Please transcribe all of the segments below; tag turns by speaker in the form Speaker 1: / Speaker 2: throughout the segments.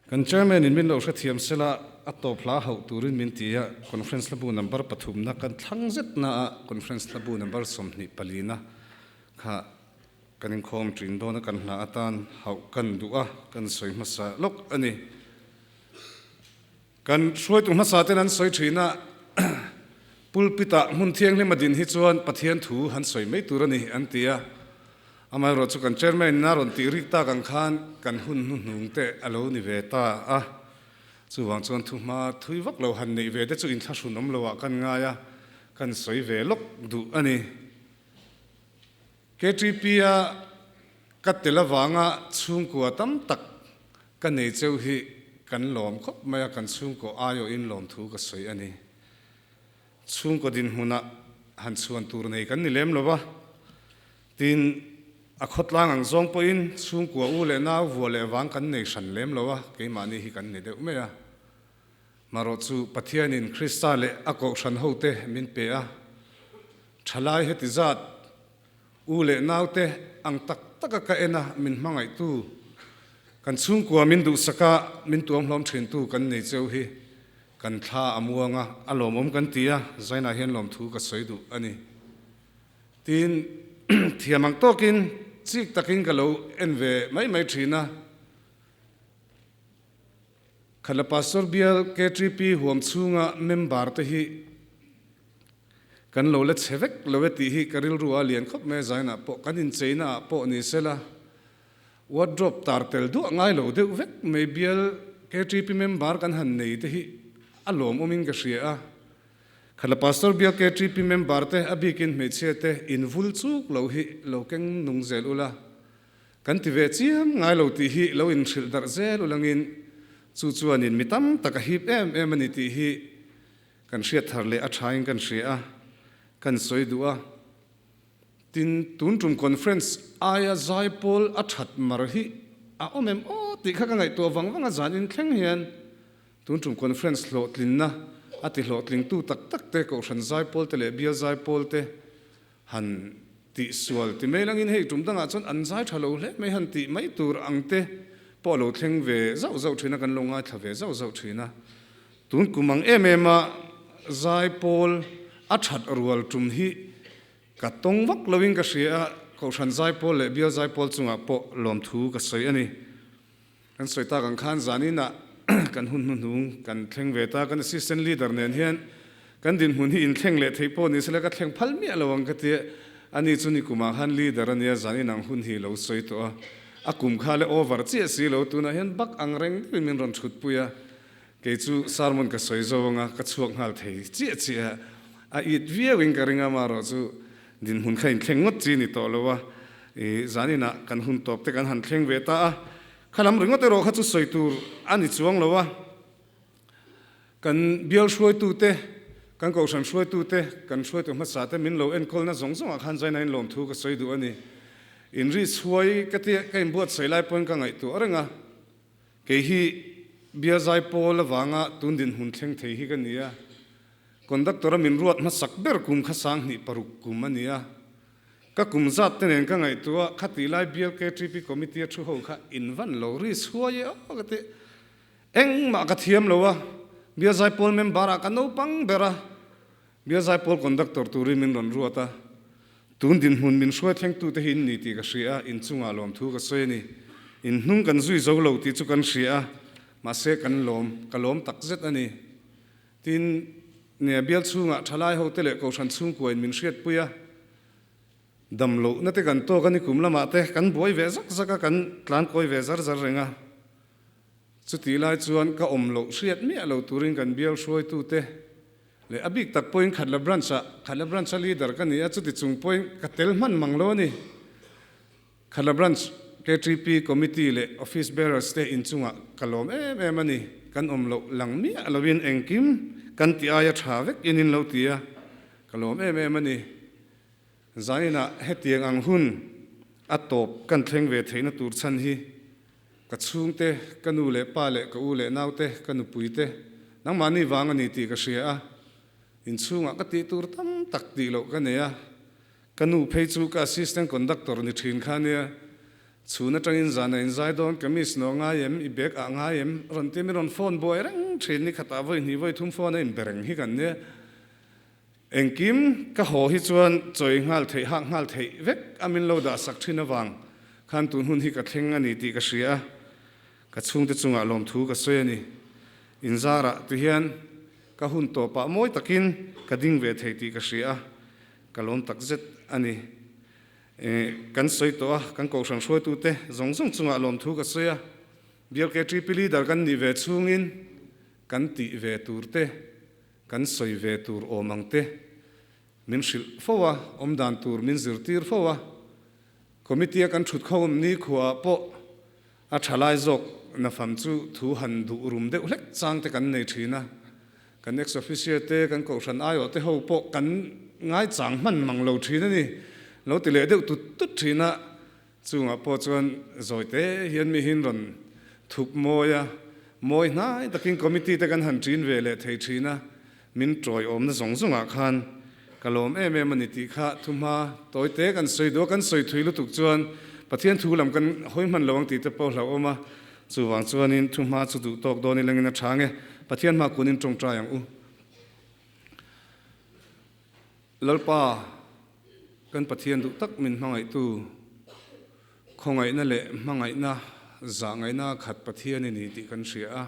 Speaker 1: Kan Chairman in min lo hrethiam sela a tawp hla hauh turin min ti a, Conference hlabu number pathumna kan thlang zet na a Conference hlabu number 24 na kha kan inkhawm ṭin dawn a kan hla atan hauh kan duh a kan sawi hmasa lawk a ni. Kan hruaitu hmasa ten an sawi ṭhin a, pulpit ah hmun thianghlim a din hi chuan Pathian thu han sawi mai tur a ni an ti a. Amaherawh chu kan chairman in a rawn tih rik tak ang khan kan hun hnuhnung te a lo ni ve ta a. Chuvang chuan thu hma thui vak lo han neih ve te chu inthlahrun awm lo ah kan ngai a, kan sawi ve lawk duh a ni. KTP a ka tel avanga chhungkua tam tak ka nei cheu hi kan lawm khawp mai a, kan chhungkaw aiawhin lawmthu ka sawi a ni. Chhungkaw dinhmunah han chhuan tur nei kan ni lem lo va, tin a khawtlang ang zawng pawhin chhungkua u leh nau vua leh vang kan nei hran lem lo a, keimahni hi kan ni deuh mai a. Marawh chu Pathianin Krista leh a kohhran hote min pe a, thalai heti zat u leh naute ang tak taka ka en a min hmangaihtu, kan chhungkua min duhsak a min tuamhlawm thintu kan nei cheu hi kan thla a muang a, a lawmawm kan ti a, Zainah hian lawmthu ka sawi duh a ni. Tin, thiam ang tawkin chik takin ka lo en ve mai mai thin a. Khala Pastor Bial KTP huam chhunga member te hi kan lo la chhe vek lo e tih hi ka rilru a lian khawp mai a, zainah pawh kan incheina ah pawh ni sela wardrobe tar tel duah ngai lo deuh vek mai Bial KTP member kan han nei te hi a lawmawmin ka hria a. Khala Pastor Bial KTP member te a bikin hmeichhia te invul chuk lo hi lo keng nung zel ula. Kan ti ve chiam ngai lo tih hi lo inhrilh darh zel ulangin chu chuanin mi tam tak a hip em em a ni tih hi kan hriat thar leh a thain kan hria a, kan sawi duh a. Tin, tun tum conference aia zaipawl a that mar hi a awm em aw tih kha ka ngaihtuah vang vang a, zan inthleng hian tun tum conference hlawhtlinna a ti hlawhtlingtu tak tak te kohhran zaipawl te leh bial zaipawl te Han tih sual ti mai langin hei tum dangah chuan an zai tha lo hle mai han tih mai tur ang te pawh a lo thleng ve zauh zauh thin a, kan lo ngaithla ve zauh zauh thin a. Tun kum ang em em a zai pawl a that rual tum hi ka tawng vak loin ka hria a, Kohhran zai pawl leh bial zai pawl chungah pawh lawmthu ka sawi a ni. Kan sawi tak ang khan zaninah kan hun hnuhnung kan thleng ve ta, kan assistant leader nen hian kan dinhmun hi inthleng leh theih pawh ni sela ka thleng phal miah lo ang ka ti a, ani chu nikumah khan leader a nia zanin ang hun hi lo sawi tawh a, a kum kha le over chiah si lo, tunah hian bak ang reng deuhin min rawn thut pui a, kei chu sermon ka sawi zo anga ka chhuak nghal thei chiah chiah a, a it viauin ka ring a, amaherawh chu Dinhmun kha inthleng ngawt chi ni tawh lo a, i zaninah kan hun tawp te kan han thleng ve ta a, kha lam ringawt erawh kha chu sawi tur a ni chuang lo a, kan bial hruaitu te, kan kohhran hruaitu te, kan hruaitu hmasa te min lo enkawlna zawng zawngah khan zaina in lawmthu ka sawi duh a ni. Inri chhuai ka tia ka inbuatsaih lai pawhin ka ngaihtuah reng a, kei hi bial zaipawl avanga tun dinhmun thleng thei hi ka ni a, Conductor a min ruat hmasak ber kum kha 2006 kum a ni a, ka kum zat te nen ka ngaihtuah a, khatih lai bial KTP committee a thu ho kha in van lo ri chhuai e aw ka ti. Engmah ka thiam lo a, bial zaipawl member ah ka naupang ber a, bial zaipawl conductor turin min rawn ruat a, tun dinhmun min hruai thlengtu te hi in ni tih ka hria a, inchungah lawmthu ka sawi a ni. In hnung kan zui zo lo tih chu kan hria a, mahse kan lawm, ka lawm takzet a ni. Tin, nia bial chhungah thalai hote leh kohhran chhungkuain min hriatpui a, dam lohna te kan tawk a ni kum lamah te kan buai ve zak zak a, kan tlankawi ve zar zar reng a. Chutih lai chuan ka awm loh hriat miah lo turin kan bial hruaitute leh a bik tak pawhin Khatla Branch-ah, Khatla Branch-a leader ka ni a, chuti chung pawhin ka tel hman mang lo a ni. Khatla Branch KTP Committee leh Office Bearers te inchungah ka lawm em em a ni. Kan awm loh lang miah loin engkim kan ti aia tha vek in in lo ti a, ka lawm em em a ni. Zainah hetiang ang hun a tawp kan thleng ve theihna tur chhan hi ka chhungte, ka nu leh pa leh ka u leh naute, ka nupui te nangmahni vang a ni tih ka hria a, inchhungah ka tih tur tam tak tih loh ka nei a. Ka nu phei chu ka assistant conductor ni thin kha nia. Chhun atangin zan a inzai dawn, kamis nawh ngai em, i bag ah ngai em, rawn ti mi rawn phone buai reng thin ni khatah vawi hnih vawi thum phone a inbe reng hi kan nia. Engkim ka haw hi chuan chawi nghal theih hak nghal theih vek a min lo dah sak thin avang khan tun hun hi ka thleng a ni tih ka hria a, ka chhungte chungah lawmthu ka sawi a ni. Inzarah ti hian ka hun tawpah mawi takin ka ding ve thei tih ka hria a, ka lawm takzet a ni. Kan sawi tawh a, kan kohhran hruaitute zawng zawng chungah lawmthu ka sawi a, BLKTP leader kan nih ve chhungin kan tih ve tur te, kan sawi ve tur awm ang te min hrilh fo a, awmdan tur min zirtir fo a, committee a kan thut khawm ni khuaah pawh a tha lai zawk nafam chu thu han duh rum deuh hlek chang te kan nei thin a, Kan ex-officio te, kan kohhran aiawh te ho pawh kan ngaichang hman mang lo thin a ni. Lo ti leh deuh tut tut thin a, chungah pawh chuan zawi te hian mi hin rawn thup mawi a, mawi hnai takin committee te kan han ṭin ve leh thei thin a, min ṭawiawmna zawng zawngah khan ka lawm em em a ni tih kha thuhma tawi te kan sawi duh a, kan sawi thui lutuk chuan Pathian thu lam kan hawi hman lo ang tih te pawh hlauhawm a. Chuvang chuanin thu hma chu duh tawk dawn ilangin a tha nge, Pathian hma kunin tawngtai ang u. Lalpa, kan Pathian duh tak min hmangaihtu, khawngaihna leh hmangaihna, zahngaihna khat Pathian i ni tih kan hria a.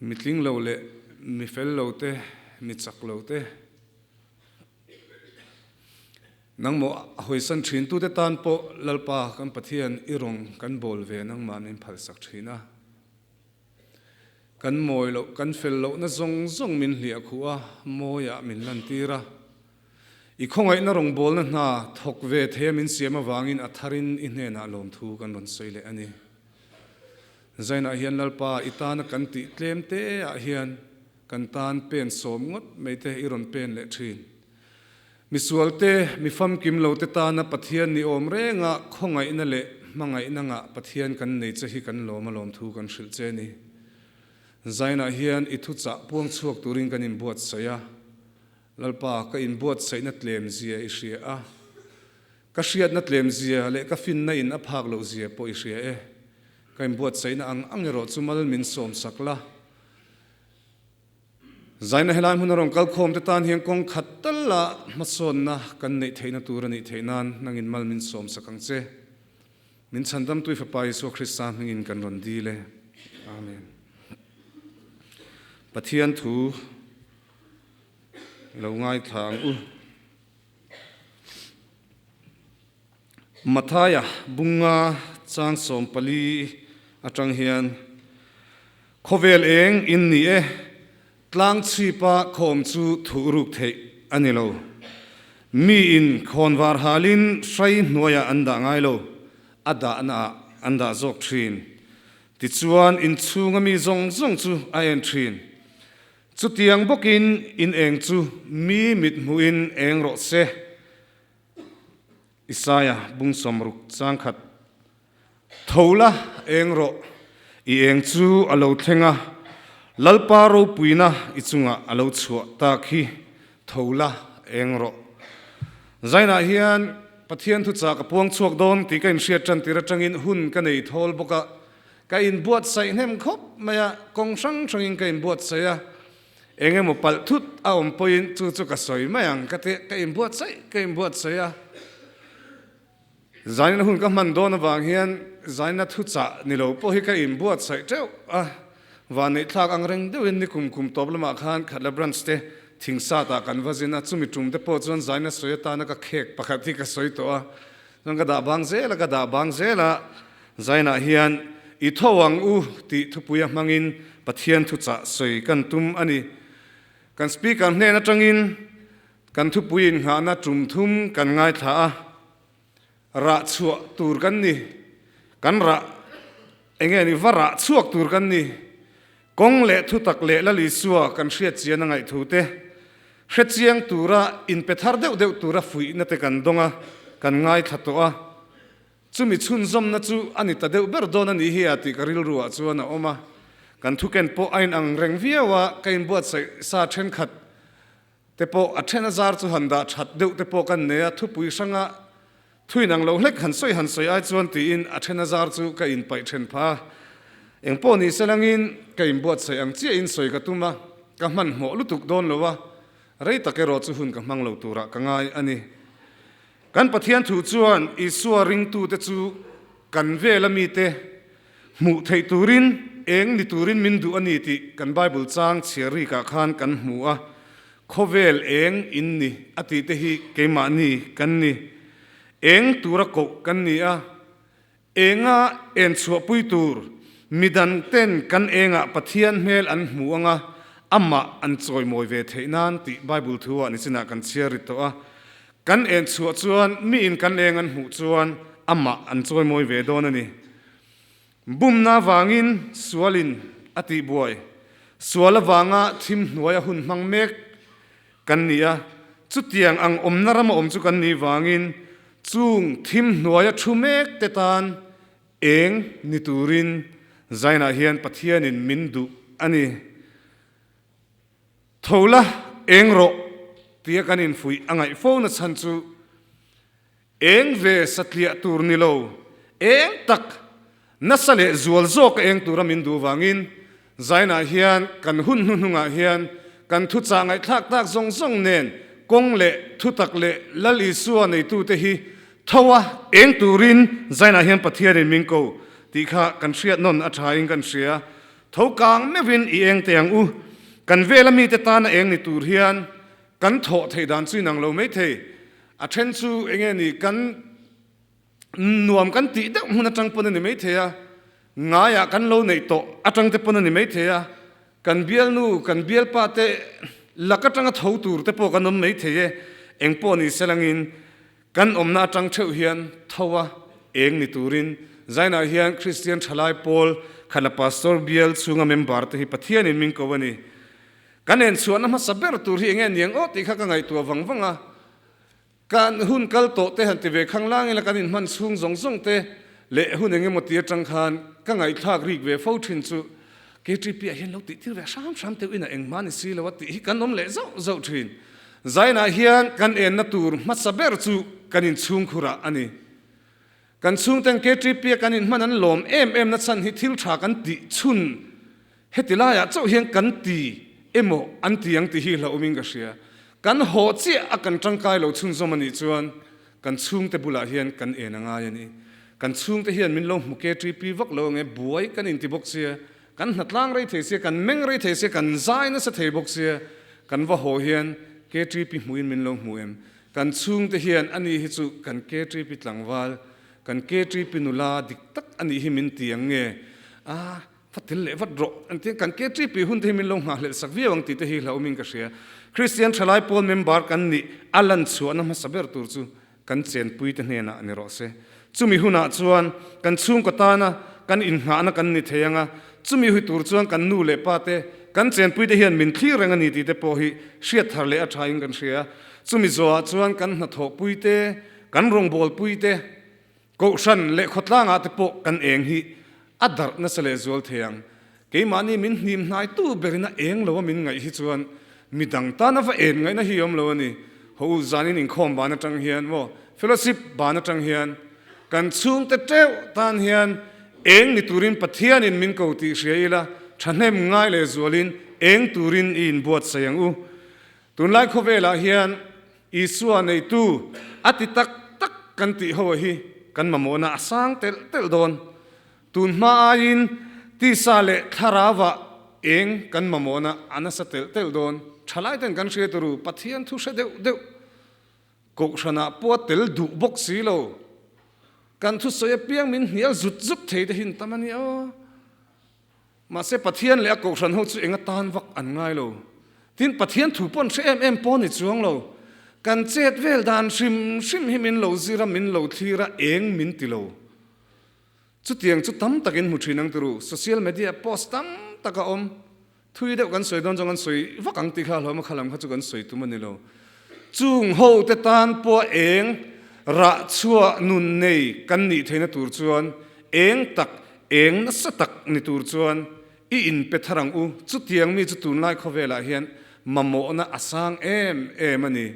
Speaker 1: Mi tling lo leh mi fel lo te, mi chak lo te, Nangmawh a hawisan thintute tan pawh Lalpa kan Pathian i rawng kan bawl ve nangmah min phalsak thin a. Kan mawi loh, kan fel lohna zawng zawng min hliah khuh a, mawiah min lantir a. I khawngaihna rawngbawlna hna thawk ve theia min siam avangin a tharin i hnenah lawmthu kan rawn sawi leh a ni. Zainah hian Lalpa i tana kan tih tlem te ah hian kan tan pen sawm ngawt mai te i rawn pen leh thin. Misualte, mi famkim lote tana Pathian ni awm renga khawngaihna leh hmangaihna ngah Pathian kan nei che hi kan lawm a lawmthu kan hrilh che ni. Zainah hian i thuchah puang chhuak turin kan inbuatsaih a, Lalpa ka inbuatsaihna tlem zia i hria a, ka hriatna tlem zia leh ka finna in a phak loh zia pawh i hria e. Ka inbuatsaihna ang ang erawh chu mal min sawmsak la. Zaina helai hmun a rawn kal khawm te tan hian kawng khat tal a hmasawnna kan neih theihna tur a nih theih nan nangin mal min sawm sak ang che. Min chhandamtui Fapa Isua Krista hmingin kan rawn dil e. Amen. Pathian thu lo ngaithla ang u. Mathaia bunga chang 14 atang hian, Khawvel eng in ni e, tlang chhipa khawm chu thuh ruk theih a ni lo. Mi in khawnvar halin hrai hnuaiah an dah ngai lo, a dahnaah an dah zawk thin. Tichuan inchhunga mi zawng zawng chu a en thin. Chutiang bawkin in eng chu mi mit hmuhin eng rawh se. Isaia bung 60 chang khat, Tho la, eng rawh, i eng chu a lo thleng a, Lalpa ropuina i chungah a lo chhuah tak hi, tho la, eng rawh. Zainah hian Pathian thuchah ka puang chhuak dawn tih ka inhriat tan tir atangin hun ka nei thawl bawk a, ka inbuatsaih hnem khawp mai a, kawng hrang hrangin ka inbuatsaih a, Eng emaw palh thut a awm pawhin chu chu ka sawi mai ang ka ti, ka inbuatsaih ka inbuatsaih a. Zaina hun ka hman dawn avang hian zaina thuchah ni lo pawh hi ka inbuatsaih teuh a. Vanneihthlak ang reng deuhin ni kum kum tawp lamah khan Khatla Branch te thingsatah kan va zin a, chumi tum te pawh chuan zaina sawi atana ka khek pakhat hi ka sawi tawh a. Chuan ka dah bang zel a, ka dah bang zel a, Zainah hian i tho ang u tih thupuia hmangin Pathian thuchah sawi kan tum a ni. Kan Speaker hnen atangin kan thupui inngahna tum thum kan ngaithla a, rah chhuah tur kan ni, kan rah enge ni va rah chhuak tur kan ni, kawng leh thutak leh Lal Isua kan hriat chian a ngaihthu te, hrechiang tura inpe thar deuh deuh tura fuihna te kan dawng a, kan ngaithla tawh a. Chumi chhunzawmna chu a ni ta deuh ber dawn a nih hi a tih ka rilruah chuan a awm a. Kan thuken pawh a inang reng viau a, ka inbuatsaih sa thenkhat te pawh a then a zar chu han dah that deuh te pawh kan nei a, thupui hranga Thuin ang lo hlek han sawi han sawi ai chuan tiin a then a zar chu ka inpaih then pha a. Engpawh ni se langin ka inbuatsaih ang chiahin sawi ka tum a, ka hmanhmawh lutuk dawn lo a, rei tak erawh chu hun ka hmang lo turah ka ngai a ni. Kan Pathian thu chuan Isua ringtute chu kan vela mite hmuh theih turin eng ni turin min duh a ni tih kan Bible chang chhiar rikah khan kan hmu a, Khawvel eng in ni a tih te hi keimahni kan ni. Eng tura koh kan ni a, enga en chhuahpui tur midan ten kan engah Pathian hmel an hmu anga amah an chawimawi ve theih nan tih Bible thu ah nichinah kan chhiar ri tawh a. Kan en chhuah chuan miin kan eng an hmuh chuan amah an chawimawi ve dawn a ni. Bumna vangin sualin a tihbuai. Sual avanga thim hnuaia hun hmang mek kan ni a, chutiang ang awmna rama awm chu kan nih vangin chung thim hnuaia thu mek te tan eng ni turin Zainah hian Pathianin min duh a ni. Tho la, eng rawh tia kan infuih a ngaih fo na chhan chu Eng ve satliah tur ni lo, eng tak nasa leh zual zawk a eng tura min duh vangin Zainah hian kan hun hnuhnungah hian kan thuchah ngaihthlak tak zawng zawng nen kawng leh thutak leh Lal Isua neitute hi tho a eng turin Zainah hian Pathianin min ko tih kha kan hriat nawn a thain kan hria. Tho kang meuhin i eng teh ang u. Kan vela mite tana eng ni tur hian Kan thawh theih dan chu inang lo maithei. A then chu enge ni kan nuam kan tih deuh hmun atang pawn a ni maithei a, ngaiah kan lo neih tawh atang te pawn a ni maithei a, kan bialnu, kan bialpa te lak atanga tho tur te pawh kan awm maithei e. Engpawh ni selangin kan awmna atang theuh hian tho a eng ni turin Zainah hian Kristian Thalai Pawl Khala Pastor Bial chhunga member te hi Pathianin min ko a ni. Kan en chhuahna hmasa ber tur hi enge niang aw tih kha ka ngaihtuah vang vang a, kan hun kal tawh te han ti ve khang lang ila kan inhman chhung zawng zawng te leh hun eng emaw ti atang khan ka ngaihthlak rik ve fo thin chu KTP ah hian lo tih tir ve hram hram teuh in a engmah ni si lo a tih hi kan awm leh zauh zauh thin. Zainah hian kan enna tur hmasa ber chu kan inchhungkhur ah a ni. Kan chhungten KTP a kan inhman an lawm em em na chhan hi thil tha kan tih chhun Heti laiah chauh hian kan ti emaw an ti ang tih hi hlauhawmin ka hria. Kan haw chiah a kan tangkai lo chhunzawm a nih chuan kan chhungte bulah hian kan en a ngai a ni. Kan chhungte hian min lo hmu KTP vak lo ang e, buai kan inti bawk sia, kan hnatlang rei thei sia, kan meng rei thei sia, kan zai nasa thei bawk sia, kan va haw hian KTP hmuhin min lo hmu em? Kan chhungte hian a ni hi chu kan KTP tlangval, kan KTP nula dik tak a nih hi min ti ang nge? A. Va tel leh vat rawh an ti a, kan KTP hun te hi min lo nghahhlelh sak viau ang tih te hi hlauhawmin ka hria. Kristian thalai pawl member kan nih a lan chhuahna hmasa ber tur chu kan chenpui te hnenah ni rawh se. Chumi hunah chuan kan chhungkaw tana kan innghahna kan ni thei ang a, chumi hui tur chuan kan nu leh pa te, kan chenpui te hian min thlir reng a ni tih te pawh hi hriat thar leh a thain kan hria. Chumi zawhah chuan kan hnathawhpui te, kan rawngbawlpui te, Kohhran leh khawtlangah te pawh kan eng hi a darh nasa leh zual thei ang. Keimahni min hnim hnaitu berin a eng lo a min ngaih hi chuan midang tan a va en ngaihna hi awm lo a ni. Haw u, zanin inkhawm ban atang hian maw, fellowship ban atang hian kan chhungte teuh tan hian eng ni turin Pathianin min ko tih hria ila, thahnem ngai leh zualin eng turin i inbuatsaih ang u. Tunlai khawvelah hian Isua neitu a ti tak tak kan tih ho hi kan mamawhna a sang telh telh dawn. Tun hma aiin tisa leh thlarauah eng kan mamawhna a nasa telh telh dawn. Thalai ten kan hria turu Pathian thu hre deuh deuh kohhranah pawh a tel duh bawk si lo. Kan thusawi apiang min hnial zut zut thei te hi an tam a nia aw. Mahse Pathian leh a kohhran ho chu eng atan vak an ngai lo. Tin, Pathian thu pawn hre em em pawh ni chuang lo. Kan chet vel dan hrim hrim hi min lo zir a, min lo thlir a, eng min ti lo. Chutiang chu tam takin hmu thin ang turu. Social media post tam tak a awm. Thui deuh kan sawi dawn chuan kan sawi vak ang tih kha hlawm a, khalam kha chu kan sawi tum a ni lo. Chung ho te tan pawh eng rah chhuah nun nei kan nih theihna tur chuan eng tak, eng nasa tak ni tur chuan i inpe thar ang u. Chutiang mi chu tunlai khawvelah hian mamawhna a sang em em a ni.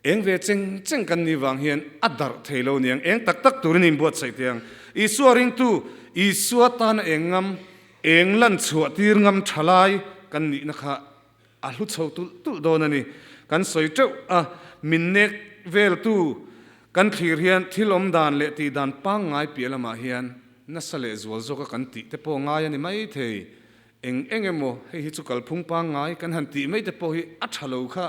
Speaker 1: Eng ve cheng cheng kan nih vang hian a darh thei lo niang. Eng tak tak turin inbuatsaih teh ang. Isua ringtu, Isua tana eng ngam, eng lan chhuah tir ngam tha lai kan nihna kha a hlu chho tulh tulh dawn a ni. Kan sawi teuh a, min nek veltu kan thlir hian thil awm dan leh tih dan pangngai piah lamah hian nasa leh zual zawka kan tih te pawh ngai a ni maithei. Eng eng emaw hei hi chu kalphung pangngai kan han tih mai te pawh hi a tha lo kha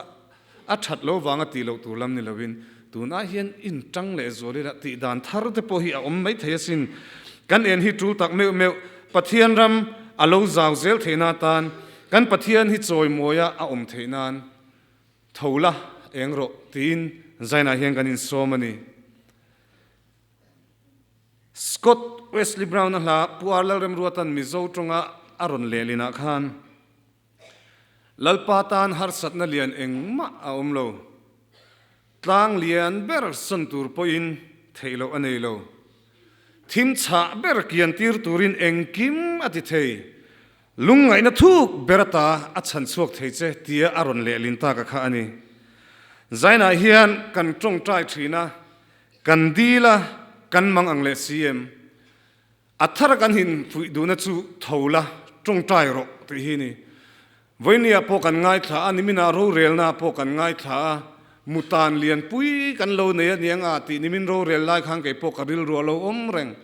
Speaker 1: a that lo vanga tih loh tur lam ni lovin tunah hian intang leh zual ila tih dan thar te pawh hi a awm mai thei asin. Kan en hi tul tak meuh meuh Pathian ram a lo zau zel theihna atan kan Pathian hi chawimawia a awm theih nan tho la eng rawh tiin zainah hian kan insawm a ni. Scott Wesley Brown-a hla Pu Ar Lalremruata'n Mizo tawnga a rawn lehlinah khan, Lalpa tan harsatna lian engmah a awm lo. Tlang lian ber sawn tur pawhin theih loh a nei lo. Thim chhah ber kian tir turin engkim a ti thei. Lungngaihna thuk ber ata a chhan chhuak thei che tia a rawn lehlin tak a kha a ni. Zainah hian kan tawngtai thin a, Kan dil a, kan mang ang leh si em? A thar a kan hin fuih duhna chu tho la, tawngtai rawh tih hi ni. Vawinia pawh kan ngaithla a, niminah rorelna pawh kan ngaithla a, mutan lianpui kan lo nei a niang a tih nimin rorel lai khan kei pawh ka rilru a lo awm reng.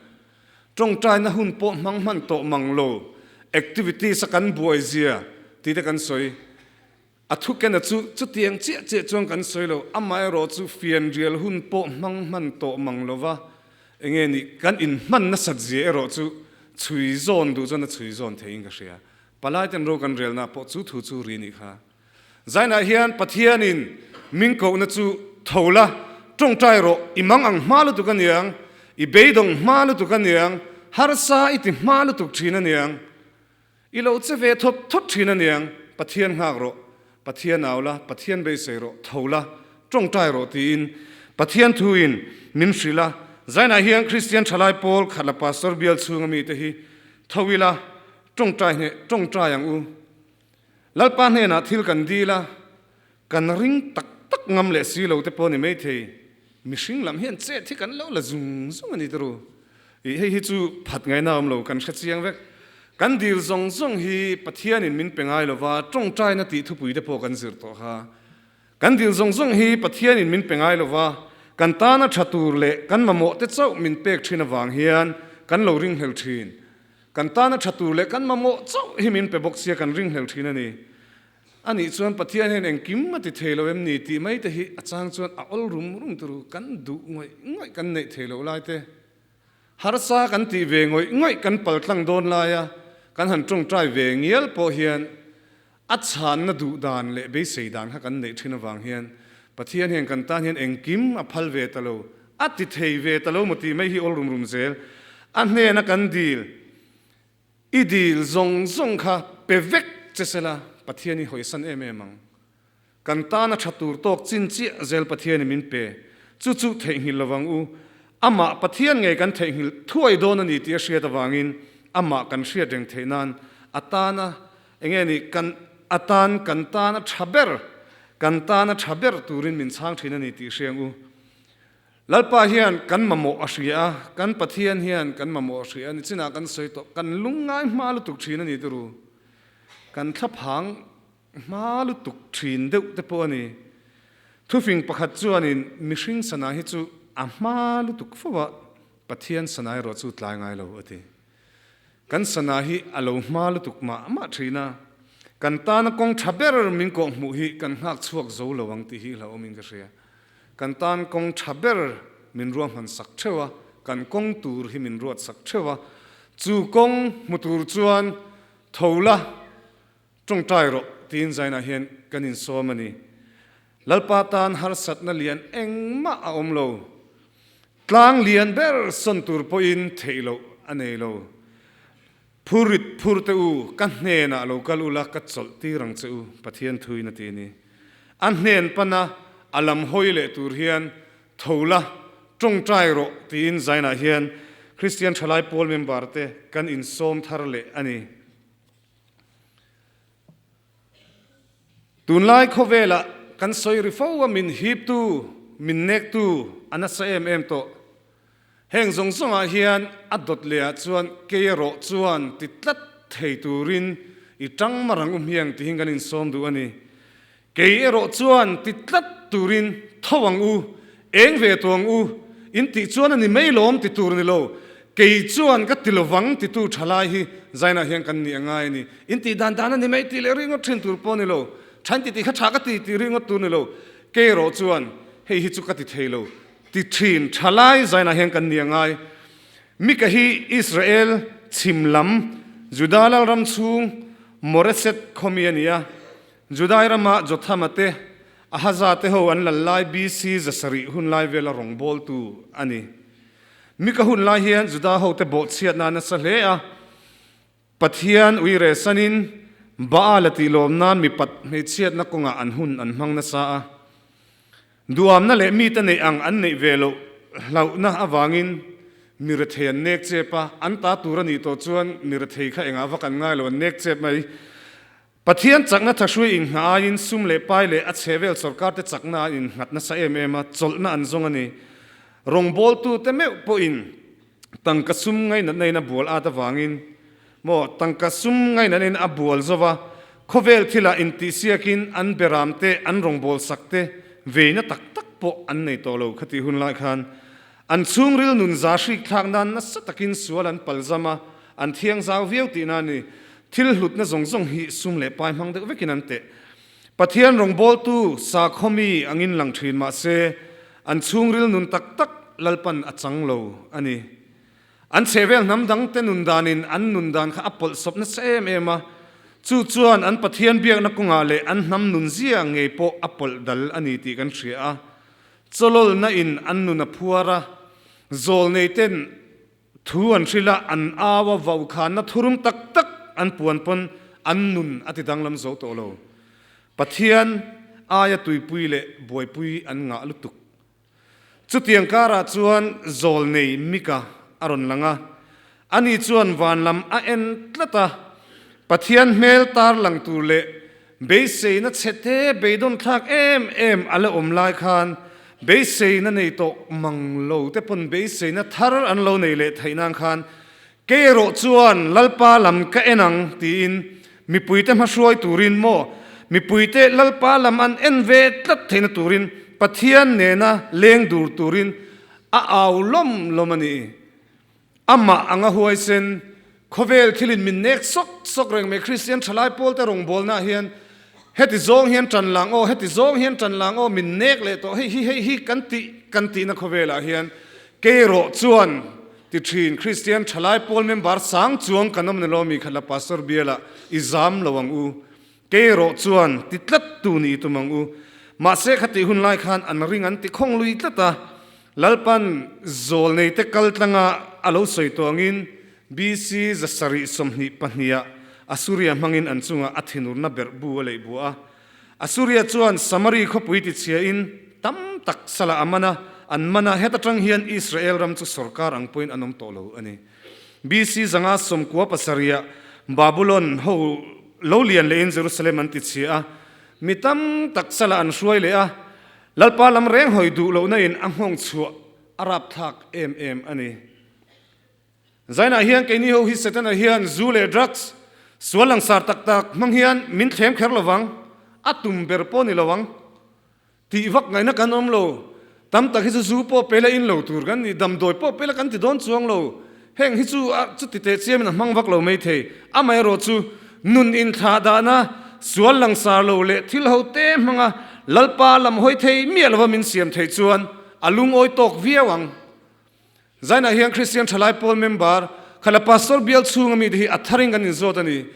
Speaker 1: Tawngtaina hun pawh hmang hman tawh mang lo, activities a kan buai zia tih te kan sawi. A thukena chu chutiang chiah chiah chuan kan sawi lo, amaherawh chu fianrial hun pawh hmang hman tawh mang lo va, enge ni kan inhman nasat zia erawh chu chhui zawn duh chuan a chhui zawn theiin ka hria. Palai ten ro kan relna pawh chu thu chu ri nih kha. Zainah hian Pathianin min kohna chu tho la, tawngtai rawh, i mang ang hma lutuk aniang, i beidawng hma lutuk aniang, harsa i ti hma lutuk thin aniang, I lo che ve thawt thawt thin aniang, Pathian nghak rawh, Pathian au la, Pathian beisei rawh, tho la, tawngtai rawh tiin Pathian thuin min hrilh a. Zainah hian Kristian thalai pawl khat la Pastor bial chhunga mite hi tho ila, tawngtai hneh tawngtai ang u. Lalpa hnenah thil kan dil a, kan ring tak tak ngam leh si lo te pawh ni maithei. Mihring lam hian chet hi kan lo la zung zung a ni te ru. Ih hei hi chu phat ngaihna awm lo, kan hre chiang vek. Kan dil zawng zawng hi Pathianin min pe ngai lova, tawngtaina tih thupui te pawh kan zir tawh kha. Kan dil zawng zawng hi Pathianin min pe ngai lova, kan tana tha tur leh kan mamawh te chauh min pek thin avang hian kan lo ringhlel thin. Kan tana tha tur leh kan mamawh chauh hi min pe bawk sia kan ringhlel thin a ni. Anih chuan Pathian hian engkim a ti thei lo em ni tih mai te hi a chang chuan a awl rum rum tur kan duh ngawih ngawih kan neih thei loh lai te, harsa kan tih ve ngawih ngawih kan pal tlang dawn laia kan han tawngtai ve ngial pawh hian a chhanna duh dan leh beisei dan kha kan neih thin avang hian Pathian hian kan tan hian engkim a phal ve ta lo, a ti thei ve ta lo maw tih mai hi awl rum rum zel a hnena kan dil. I dil zawng zawng kha pe vek che sela Pathian i hawisan em em ang. Kan tana tha tur tawk chin chiah zel Pathian i min pe. Chu chu theihnghilh lovang u. Amah Pathian ngei kan theihnghilh thuai dawn a ni tih a hriat avangin amah kan hriat reng theih nan a tana enge ni kan a tan kan tana tha ber kan tana tha ber turin min chhang thin a ni tih hriang u. Lalpa hian kan mamawh a hria a, kan Pathian hian kan mamawh a hria a ni. Chinah kan sawi tawh, kan lungngai hma lutuk thin a ni turu. Kan thlaphang hma lutuk thin deuh te pawh a ni. Thufing pakhat chuanin mihring sana hi chu a hma lutuk fo a, Pathian sana erawh chu tlai ngai lo a ti. Kan sana hi a lo hma lutuk mah mah thin a, kan tana kawng tha ber min kawhhmuh hi kan nghak chhuak zo lo ang tih hi hlauhawmin ka hria. Kan tan kawng tha ber min ruahman sak theuh a, kan kawng tur hi min ruat sak theuh a, chu kawng hmu tur chuan tho la, tawngtai rawh tiin zainah hian kan insawm a ni. Lalpa tan harsatna lian engmah a awm lo. Tlang lian ber sawn tur pawhin theih loh a nei lo. Phurit phur te u, ka hnenah lo kal ula ka chawlh tir ang che u, Pathian thuin a ti a ni. A hnen pana a lam hawi leh tur hian tho la, tawngtai rawh tiin zainah hian Kristian Thalai Pawl member te kan insawm thar leh a ni. Tunlai khawvelah. kan sawi ri fo a min hiptu, min nektu a nasa em em tawh. Heng zawng zawngah hian a dawt lehah chuan kei erawh chuan ti tlat thei turin i tang mar ang u hmiang tihin kan insawm duh a ni. Kei erawh chuan ti tlat turin tho ang u, eng ve tawh ang u, in tih chuan a ni mai lawm ti tur ni lo, kei chuan ka ti lovang titu tha lai hi zainah hian kan nih a ngai a ni. In tih dan dan a ni mai tih leh ringawt thin tur pawh a ni lo, tha in ti tih kha tha ka ti tih ringawt tur ni lo, kei erawh chuan hei hi chu ka ti thei lo ti thin tha lai zainah hian kan nih a ngai. Mika hi Israel chhim lam Juda lalram chhung Moreset khawmi a ni a, Judai rama Jothama te, Ahaza te ho an lal lai BC 700 hun lai vela rawngbawltu a ni. Mika hun lai hian Juda hote bawhchhiatna a nasa hle a, Pathian uire sanin Baal a tihlawm nan mipat hmeichhiatna kawngah an hun an hmang nasa a. Duamna leh mite neih ang an neih ve loh hlauhna avangin mi rethei an nek chep a, an ta tur a nih tawh chuan mi rethei kha engah vak an ngai lo, an nek chep mai. Pathian chakna thahrui inghah aiin sum leh pai leh a chhehvel sorkarte chakna an innghat nasa em em a, chawlhna an zawng a ni. Rawngbawltute meuh pawhin tangka sum ngainatna in a bual at avangin maw tangka sum ngainatna in a bual zo va, khawvel thilah intihsiakin an beramte an rawngbawlsakte veina tak tak pawh an nei tawh lo khatih hun lai khan an chhungril nun za hrik thlak nan nasa takin sual an palzam a, An thiang zau viau tihna a ni. Thil hlutna zawng zawng hi sum leh pai hmang deuh vekin an teh. Pathian rawngbawltu sakhaw mi angin lang thin mah se, an chhungril nun tak tak Lalpan a chang lo a ni. An chhehvel hnam dangte nun danin an nun dan kha a pawlhsawp nasa em em a, chu chuan an Pathian biakna kawngah leh an hnam nun zia ngei pawh a pawlh dal a ni tih kan hria a. Chawlawlna in an nun a phuar a, zawlneiten Thu an hrilh a, an au a, vauhkhanna thurum tak tak an puan pawn an nun a ti danglam zo tawh lo. Pathian aia tuipui leh buaipui an ngah lutuk. Chutiang karah chuan zawlnei Mika a rawn lang a, ani chuan van lam a en tlat a, Pathian hmel tar lang tur leh Beiseina chhete beidawn thlak em em a la awm lai khan beiseina nei tawh mang lo te pawn beiseina thar an lo nei leh theih nan khan kei erawh chuan Lalpa lam ka en ang tiin mipuite hmahruai turin maw mipuite Lalpa lam an en ve tlat theihna turin Pathian nena leng dur turin a au lawm lawm a ni. Amah anga huaisen, khawvel thilin min nek sawk sawk reng mai. Kristian thalai pawlte rawngbawlnaah hian heti zawng hian tan lang aw, heti zawng hian tan lang aw, min nek leh tawh, hei hi hei hi kan tih kan tihna khawvelah hian kei rawh chuan ti thin Kristian thalai pawl member sang chuang kan awm ni lo mi khat la Pastor bialah i zam lo ang u, kei rawh chuan ti tlat tu ni i tum ang u. Mahse khatih hun lai khan an ring an ti khawng lui tlat a, Lalpan zawlneite kal tlanga a lo sawi tawh angin BC 722 ah Assuria hmangin an chungah a thinurna berh bu a leih buah a. Assuria chuan Samari khawpui tichhiain tam tak salah a man a, an man a, heta tang hian Israel ram chu sorkar ang pawhin an awm tawh lo a ni. BC 597 ah Babulon ho lo lian lehin Jerusalem an tichhia a, mi tam tak salah an hruai leh a, Lalpa lam reng hawi duh lohna in a nghawng chhuah a rapthlak em em a ni. Zainah hian keini ho hi Setana hian zu leh drugs sual langsar tak tak hmang hian min thlem kher lovang, a tum ber pawh ni lo ang. Tih vak ngaihna kan awm lo. Tam tak hi chu zu pawh pela in lo tur kan ni, damdawi pawh pela kan ti dawn chuang lo. Heng hi chu a chuti teh chiamin a hmang vak lo mai thei. Amaherawh chu nun inthlah dahna, sual langsar lo leh thil ho te hmanga Lalpa lam hawi thei miah lova min siam theih chuan a lungawi tawk viau ang. Zainah hian Kristian Thalai Pawl member khala Pastor bial chhunga mite hi a tharin kan inzawt a ni.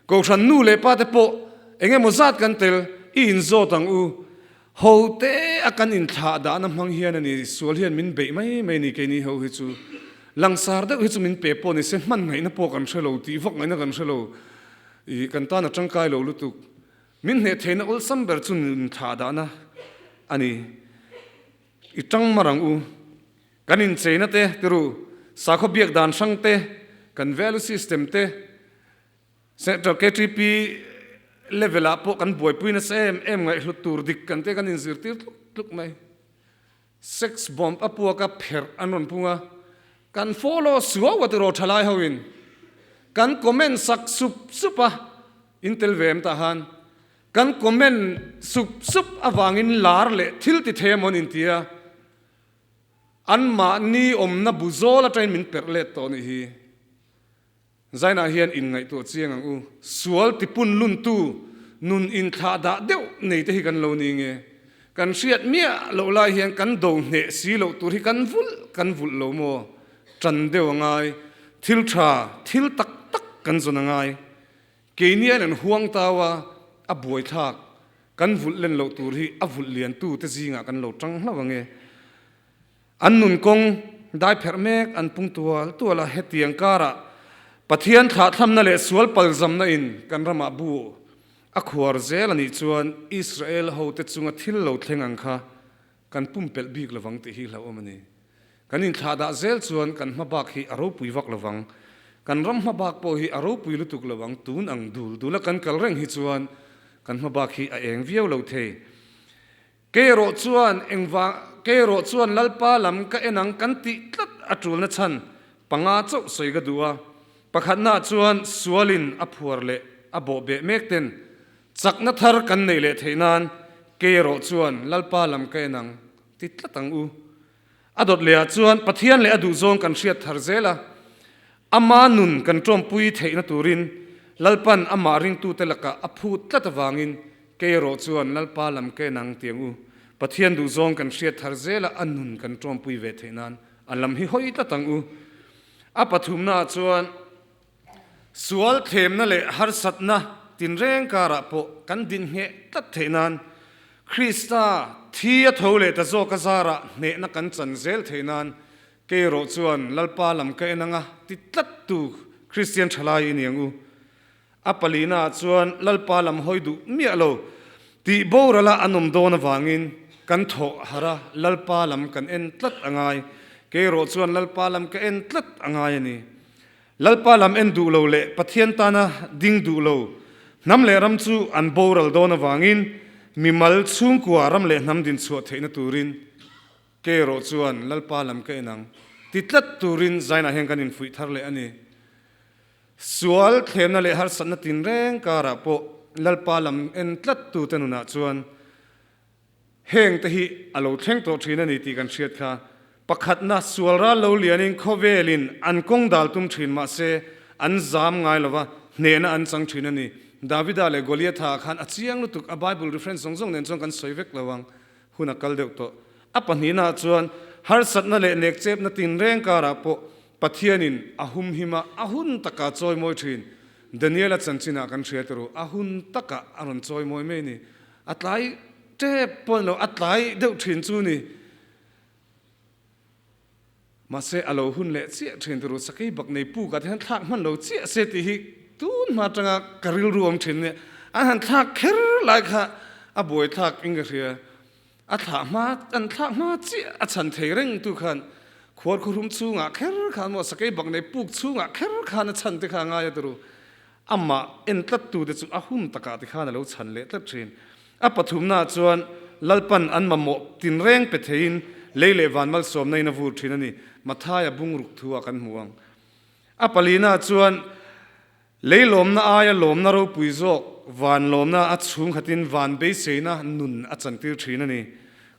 Speaker 1: Kohhran nu leh pa te pawh eng emaw zat kan tel i inzawt ang u. Ho te a kan inthlah dahna hmang hian a ni, sual hian min beih mai mai a ni keini ho hi chu. Langsar deuh hi chu min pe pawh ni se, hman ngaihna pawh kan hre lo, tih vak ngaihna kan hre lo, ih kan tan a tangkai lo lutuk. Min hneh theihna awlsam ber chu inthlah dahna a ni. I tang mar ang u. Kan incheina te, tiru, sakhaw biak dan hrang te, kan value system te, Central KTP. level ah pawh kan buaipui nasa em em ngaihhlut tur dik kan te kan inzirtir tluk tluk mai. Sex bomb a puak a pherh an rawn pung a, kan follow suau a tiraw thalai ho in kan comment sak sup sup a, in tel ve em tah han kan comment sup sup avangin lar leh thil ti thei amaw an inti a, anmahni awmna bu zawl atangin min perh let tawh anih hi. Zainah hian inngaihtuah chiang ang u. Sual tipun luntu nun inthlah dah deuh nei te hi kan lo ni nge? Kan hriat miah loh lai hian kan do hneh si loh tur hi kan vulh kan vulh lo maw? Tan deuh a ngai. Thil tha, thil tak tak kan zawn a ngai. Keini an an huang tau a, a buaithlak. Kan vulh len loh tur hi a vulh liantu te zingah kan lo tang hlauh ang e. An nun kawng dai pherh mek an pung tual tual a, hetiang karah Pathian thlahthlamna leh sual palzamna in kan ramah bu a khuar zel a nih chuan Israel hote chunga thil lo thleng ang kha kan pumpelh bik lovang tih hi hlauhawm a ni. Kan inthlahdah zel chuan kan hmabak hi a ropui vak lovang. Kan ram hmabak pawh hi a ropui lutuk lovang tun ang dul dula kan kal reng hi chuan kan hmabak hi a eng viau lo thei. Kei erawh chuan engvang Kei erawh chuan Lalpa lam ka en ang kan tih tlat a tulna chhan panga chauh sawi ka duh a. Pakhatnaah chuan sualin a phuar leh a bawhbeh mek ten chakna thar kan neih leh theih nan kei erawh chuan Lalpa lam ka en ang ti tlat ang u. A dawt lehah chuan Pathian leh a duhzawng kan hriat thar zel a, ama nun kan tawmpui theihna turin Lalpan amah ringtute lakah a phut tlat avangin kei erawh chuan Lalpa lam ka en ang tiang u. Pathian duhzawng kan hriat thar zel a, a nun kan tawmpui ve theih nan a lam hi hawi tlat ang u. A pathumnaah chuan sual thlemna leh harsatna tinreng karah pawh kan dinhngheh tlat theih nan Krista thi a tho leh ta zawk a zarah hnehna kan chan zel theih nan kei erawh chuan Lalpa lam ka en anga ti tlattu Kristian thalai i ni ang u. A palihnaah chuan Lalpa lam hawi duh miah lo tih borala an awm dawn avangin kan thawh harh a, Lalpa lam kan en tlat a ngai. Kei erawh chuan Lalpa lam ka en tlat a ngai a ni. Lalpa lam en duh lo leh Pathian tana ding duh lo hnam leh ram chu an boral dawn avangin mimal chhungkua ram leh hnam din chhuah theihna turin kei erawh chuan Lalpa lam ka en ang ti tlat turin Zainah hian kan infuih thar leh a ni. Sual thlemna leh harsatna tinreng karah pawh Lalpa lam en tlat tute nunah chuan Heng te hi a lo thleng tawh thin a ni tih kan hriat kha. Pakhatna, sual ral lo lianin khawvelin an kawng dal tum thin mahse an zam ngai lova, hnehna an chang thin a ni. Davida leh Goliatha ah khan a chiang lutuk, a Bible reference zawng zawng nen chuan kan sawi vek lo ang, hun a kal deuh tawh. A pahnihna ah chuan harsatna leh nekchepna tinreng karah pawh Pathianin a humhim a, a hun taka chawimawi thin. Daniela chanchinah kan hria turu, a hun takah a rawn chawimawi mai a ni. A tlai tep pawh ni lo, a tlai deuh thin chu ni. Mahse a lo hun leh chiah thin turu sakei bak nei puk ah te hian thlak hman lo chiah se tih hi tun hma atanga ka rilru awm thin nia. An han thlak kher lai kha a buai thlak in ka hria. A thlah hma, an thlak hma chiah a chhan thei reng tu khan khuar khuhrum chhungah kher khan maw sakei bak nei puk chhungah kher khan a chhan te kha a ngai a turu. Amah en tlattute chu a hun takah ti khan a lo chhan leh tlat thin. A pathumnaah chuan Lalpan an mamawh tinreng pe theiin lei leh van malsawmna in a vur thin a ni. Mathaia bungruk thu ah kan hmu ang. A palinaah chuan lei lawmna aia lawmna ropui zawk van lawmna a chhungkhatin van beiseina nun a chantir thin a ni.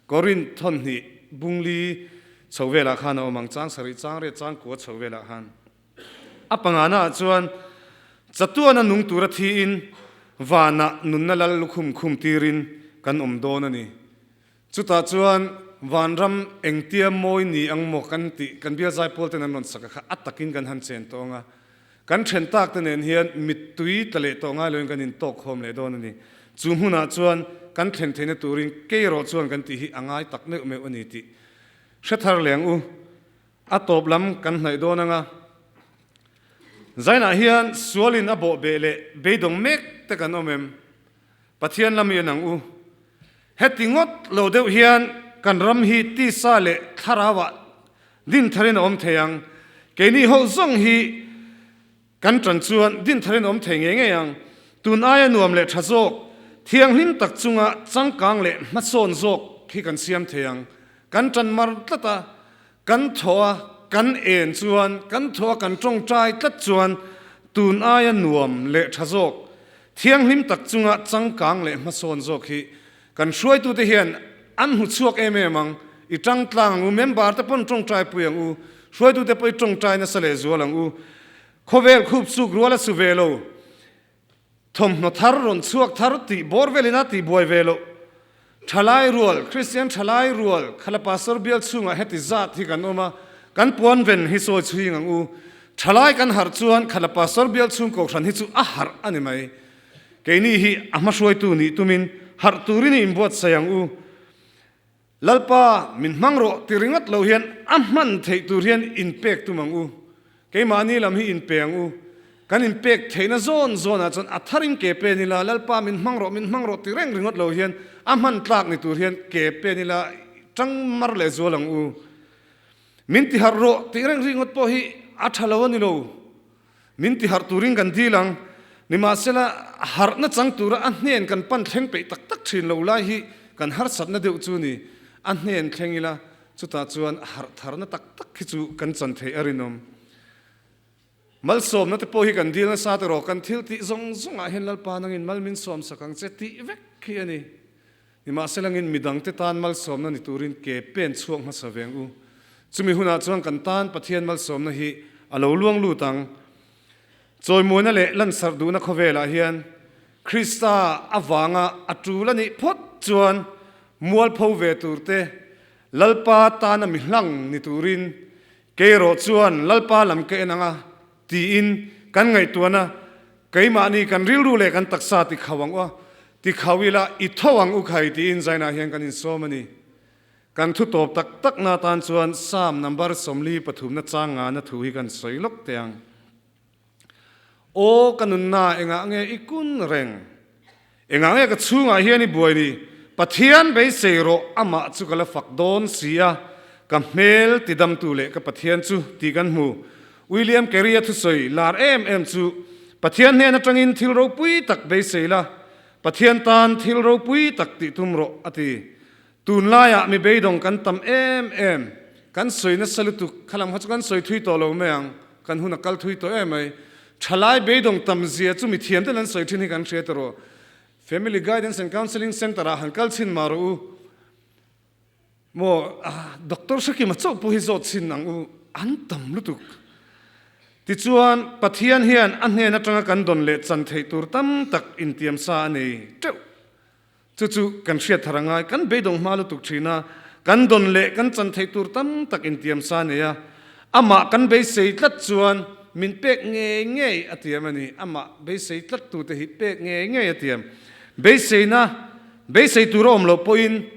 Speaker 1: Korinth thawnhnih bungli chho velah khan a awm ang, chang sarih chang riat chang kua chho velah khan. A pangana ah chuan chatuana nung tura thiin vanah nunna lal lukhum khum tirin kan awm dawn a ni. Chutah chuan vanram engtia mawi ni ang maw kan tih kan bial zaipawl ten an rawn sak a kha a takin kan han chen tawh ang a. Kan then tak te nen hian mittui tla leh tawh ngai loin kan intawk khawm leh dawn a ni. Chu hmunah chuan kan thlen theihna turin kei erawh chuan kan tih hi a ngai tak meuh meuh a ni tih hre thar leh ang u. A tawp lam kan hnaih dawn anga Zainah hian sualin a bawh beh leh beidawng mek te kan awm em? Pathian lam i en ang u. Heti ngawt lo deuh hian kan ram hi tisa leh thlarauah dintharin a awm thei ang. Keini ho zawng hi kan tan chuan dintharin a awm thei ngei ngei ang. Tun aia nuam leh tha zawk, thianghlim tak chunga changkang leh hmasawn zawk hi kan siam thei ang. Kan tan mar tlat a, kan thaw a, kan en chuan, kan thaw a kan tawngtai tlat chuan tun aia nuam leh tha zawk, thianghlim tak chunga changkang leh hmasawn zawk hi kan hruaitute hian an hmu chhuak em em ang. I tang tlang ang u, member te pawn tawngtai pui ang u, hruaitute pawh i tawngtai nasa leh zual ang u. Khawvel khup chuk rual a su ve lo. Thawmhnaw thar rawn chhuak thar tih bawr velin a tih buai ve loh. Thalai rual, Kristian thalai rual, khala Pastor bial chhungah heti zat hi kan awm a, kan puan ven hi sawi chhuing ang u. Thalai kan harh chuan khala Pastor bial chhung kohhran hi chu a harh a ni mai. Keini hi a hmahruaitu nih tumin harh turin i inbuatsaih ang u. Lalpa, min hmang rawh ti ringawt lo hian a hman theih tur hian inpek tum ang u. Keimahni lam hi inpe ang u. Kan inpek theihna zawn zawnah chuan a tharin ke pen ila, Lalpa, min hmang rawh, min hmang rawh ti reng ringawt lo hian a hman tlak ni tur hian ke pen ila tang mar leh zual ang u. Min ti harh rawh tih reng ringawt pawh hi a tha lo a ni lo. Min ti harh turin kan dil ang. Nimahsela, harhna chang tura a hnen kan pan thleng peih tak tak thin lo lai hi kan harsatna deuh chu ni. A hnen thleng ila, chutah chuan harh tharna tak tak hi chu kan chan theih a rinawm. Malsawmna te pawh hi kan dil nasa te rawh, kan thil tih zawng zawngah hian Lalpa nangin mal min sawmsak ang che tih vek hi a ni. Nimahselangin midangte tan malsawmna ni turin ke pen chhuak hmasa ve ang u. Chumi hunah chuan kan tan Pathian malsawmna hi a lo luang lut ang. Chawimuana leh lansarh duhna khawvelah hian Krista avanga a tul a nih phawt chuan mualpho ve turte Lalpa tana mi hlang ni turin kei erawh chuan Lalpa lam ka en ang a tiin kan ngaihtuahna keimahni kan rilru leh kan taksa ti khau ang u a, ti khau ila i tho ang u khai tiin Zainah hian kan insawm a ni. Kan thu tawp tak tak na tan chuan Psalm number 43 na chang ngana thu hi kan sawi lawk teh ang. Aw ka nunna engah nge i kun reng? Engah nge ka chhungah hian i buai ni? Pathian beisei rawh amah chu ka la fak dawn si a, ka hmel tidamtu leh ka Pathian chu tih kan hmu. William Carey-a thusawi lar em em chu, Pathian hnen atangin thil ropui tak beisei la, Pathian tan thil ropui tak tih tum rawh, a ti. Tunlaiah mi beidawng kan tam em em, kan sawi nasa lutuk, kha lam kha chu kan sawi thui tawh lo mai ang, kan hun a kal thui tawh em mai. Thalai beidawng tam zia chu mi thiam ten an sawi thin hi kan hria ta rawh. Family Guidance and Counselling Centre ah han kal chhin mah rawh u. Maw, Doctor Hrekima chauh pawh hi zawt chhin ang u, an tam lutuk. Tichuan, Pathian hian a hnen atanga kan dawn leh chan theih tur tam tak intiamsa a nei teuh. Chu chu kan hriat thar a ngai, kan beidawng hma lutuk thin a, kan dawn leh kan chan theih tur tam tak intiam sa nei a, amah kan beisei tlat chuan min pek ngei ngei a tiam a ni, amah beisei tlat tute hi pek ngei ngei a tiam. Beiseina, beisei tur a awm loh pawhin,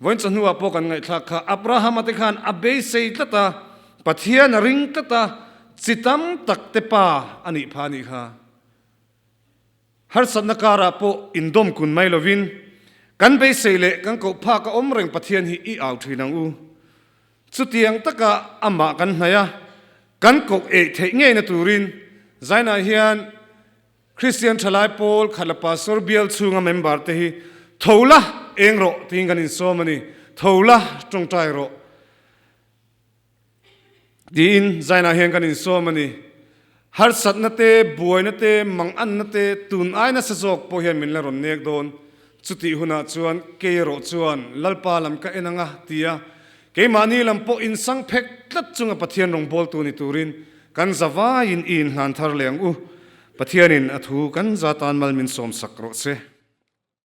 Speaker 1: vawiin chawhnuah pawh kan ngaihthlak kha, Abrahama te khan a beisei tlat a, Pathian a ring tlat a, chi tam tak te pa a nih pha a nih kha. Harsatna karah pawh indawm kun mai lovin, kan beisei leh kan koh phak a awm reng Pathian hi i au thin ang u. Chutiang taka amah kan hnaih a, kan koh eih theih ngeina turin Zainah hian Kristian Thalai Pawl Khatla Pastor Bial chhunga member te hi tho la eng rawh tiin kan insawm a ni. Tho la tawngtai rawh. Tiin Zainah hian kan insawm a ni. Harsatna te, buaina te, manganna te, tun ai nasa zawk pawh hian min la rawn nek dawn. Chutih hunah chuan kei erawh chuan Lalpa lam ka en ang a, ti a. Keimahni lam pawh insang phek tlat chunga Pathian rawngbawltu ni turin kan za vaiin i inhlan thar leh ang u. Pathianin a thu kan za tan mal min sawmsak rawh se.